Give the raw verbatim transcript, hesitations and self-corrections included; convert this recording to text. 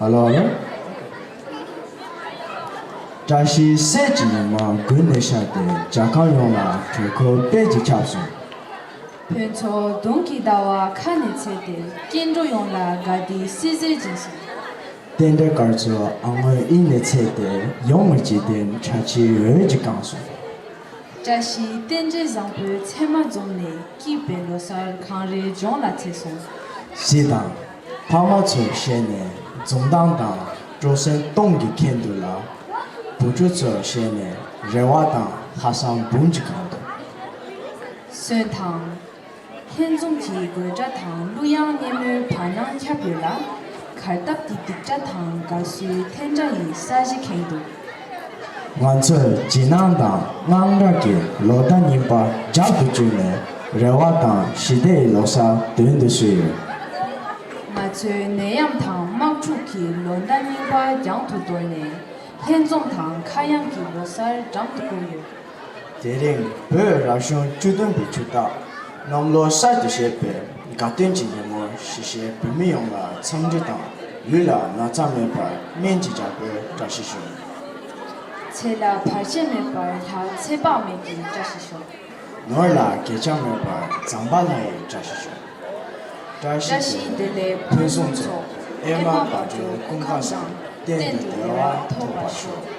ཧ་ལོ་ཧ་ལོ། བཀྲ་ཤིས་གསེར་གྱི་ཉི་མ་དགུན་ནས་ཤར་ཏེ་རྒྱལ་ཁམས་ཡོངས་ལ་དྲོད་ཁོལ་དཔལ་གྱིས་ཁྱབ་སོང་། ཕུན་ཚོགས་གདུང་གི་ཟླ་བ་མཁའ་ནས་ཚེས་ཏེ་སྐྱེ་འགྲོ་ཡོངས་ལ་དགའ་བདེའི་བསིལ་ཟེར་སྦྱིན་སོང་། རྟེན་འབྲེལ་དཀར་ཚོགས་ཨ་སྔོན་དབྱིངས་ནས་ཚེས་ཏེ་ཡོང་བའི་འཇིག་རྟེན་བཀྲ་ཤིས་འོད་ཀྱིས་གང་སོང་། བཀྲ་ཤིས་རྟེན་འབྲེལ་བཟང་པོའི་མཚན་མ་འཛོམས་ནས་སྐྱིད་པའི་ལོ་གསར་གངས་རིའི་ལྗོངས་ལ་ཚེས་སོང་། གཞིས་དང་། ཕ་མ་ཚོའི་ཞལ་ནས་འཛུམ་མདངས་དང་སྤྲོ་སེམས་སྟོང་གིས་ཁེངས་འདུག་ལ། བུ་ཕྲུག་ཚོའི་ཞལ་ནས་རེ་བ་དང་ལྷག་བསམ་འབུམ་གྱིས་གང་འདུག་སོན་དང་། ལྷན་འཛོམས་ཀྱི་དགོད་སྒྲ་དང་གླུ་དབྱངས་སྙན་མོའི་བར་སྣང་ཁྱབ་ཡོད་ལ། གར་སྟབས་ཀྱི་སྡིག་སྒྲ་དང་དགའ་བསུའི་འཐེན་སྒྲ་ཡིས་ས་གཞི་ཁེངས་འདུག་ང་ཚོས་བརྗིད་སྣང་དང་དངངས་སྐྲག་གིས་ལོ་ཟླ་རྙིང་པ་རྒྱབ་ཏུ་བཅུག་ནས་རེ་བ་དང་ཞི་བདེའི་ལོ་གསར་མདུན་དུ་བསུས་ཡོད། ང་ཚོས་ནད་ཡམས་དང་དམག་འཁྲུག་གི་ལོ་ཟླ་རྙིང་པ་རྒྱང་དུ་དོར་ནས་ལྷན་འཛོམས་དང་ཁ་གཡང་གི་ལོ་གསར་འགྲམ་དུ་བསྐོར་ཡོད། དེ་རིང་བོད་རབ་བྱུང་བཅུ་བདུན་པའི་ཆུ་སྟག་གནམ་ལོ་གསར་དུ་བཞད་པའི་དགའ་སྟོན་གྱི་ཉིན་མོར་གཞིས་བྱེས་བོད་མི་ཡོངས་ལ་འཚམས་འདྲི་དང་ལུས་ལ་ན་ཚ་མེད་པར་སྨན་གྱི་རྒྱལ་པོའི་བཀྲ་ཤིས་ཤོག་ཚེ་ལ་བར་ཆད་མེད་པར་ལྷ་ཚེ་དཔག་མེད་ཀྱི་བཀྲ་ཤིས་ཤོག་ནོར་ལ་གེགས་ཆག་མེད་པར་ཛམ་བྷ་ལ་ཡི་བཀྲ་ཤིས་ཤོག་བཀྲ་ཤིས་བདེ་ལེགས་ཕུན་སུམ་ཚོགས། ཨེ་མ་བག་གྲོའི་སྐུ་ཁམས་བཟང་། གཏན་དུ་བདེ་བ་ཐོབ་པར་ཤོག